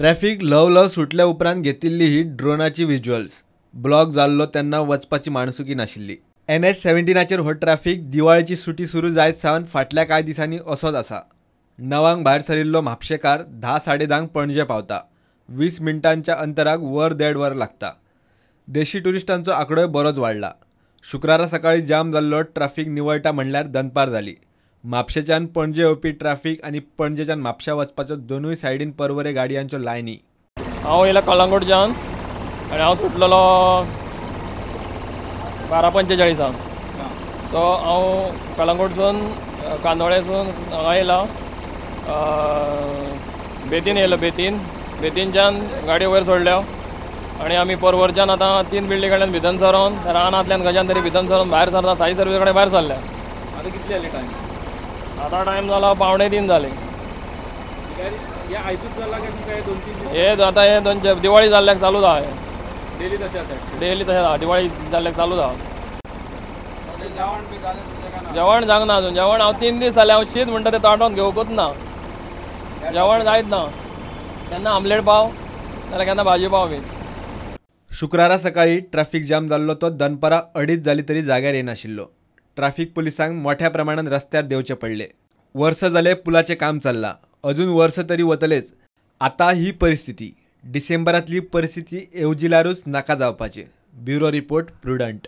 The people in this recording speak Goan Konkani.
ट्रॅफिक ल्हव ल्हव सुटल्या उपरांत घेतिल्ली ही ड्रोनाची विज्युअल्स. ब्लॉक जाल्लो तेन्ना वचपाची माणसुकी नाशिल्ली. NH 17 हो ट्रॅफिक दिवाळेची सुटी सुरू जायत सावन फाटल्या कांय दिसांनी असोच आसा. 9 भायर सरिल्लो म्हापशेकार 10-10:30 पणजे पावता. 20 मिनटांच्या अंतराक वर देड वर लागता. देशी टुरिस्टांचो आंकडोय बरोच वाडला. शुक्रारा सकाळी जाम जाल्लो ट्रॅफिक निवळटा म्हणल्यार दनपार जाली. म्हापशेच्यान पणजे येवपी ट्रॅफिक आनी पणजेच्यान म्हापशा वचपाच्यो दोनूय सायडीन परवरे गाडयांच्यो लायनी. हांव येयला कळंगूटच्यान आनी हांव सुटलेलो 12:45. सो हांव कळंगूटसून कांदोळेसून हांगा येयला, बेतीन येयलो. बेतीनच्यान गाडी वयर सोडल्या आनी आमी परवरच्यान आतां 3 बिल्डिंग कडल्यान भितर सरोन रानांतल्यान खंयच्यान तरी भितर सरोन भायर सरता, साई सर्वीस कडेन भायर सरल्या. आतां कितली जाली टायम? आतां टायम जाला 2:45 जाले. हे आयजूच जाला काय 2-3 दीस? हे आतां हे दोन दिवाळी जाल्ल्याक चालू जाता. डेली तशें आसा? डेली तशें जाता, दिवाळी जाल्ल्याक चालू जाता. जेवण जावंक ना अजून. जेवण हांव 3 दीस जाले हांव शीत म्हणटा तें ताटोन घेवकूच ना. जेवण जायत ना. केन्ना आमलेट पाव नाल्यार केन्ना भाजी पाव बी. शुक्रारा सकाळी ट्रॅफिक जाम जाल्लो तो दनपारां 2:30 जाली तरी जाग्यार येनाशिल्लो. ट्रॅफिक पुलिसांक मोठ्या प्रमाणात रस्त्यार देंवचें पडलें. वर्स जालें पुलाचें काम चल्लां, अजून वर्स तरी वतलेच. आतां ही परिस्थिती डिसेंबरांतली परिस्थिती येवजिल्यारूच नाका जावपाचें. Bureau report, Prudent.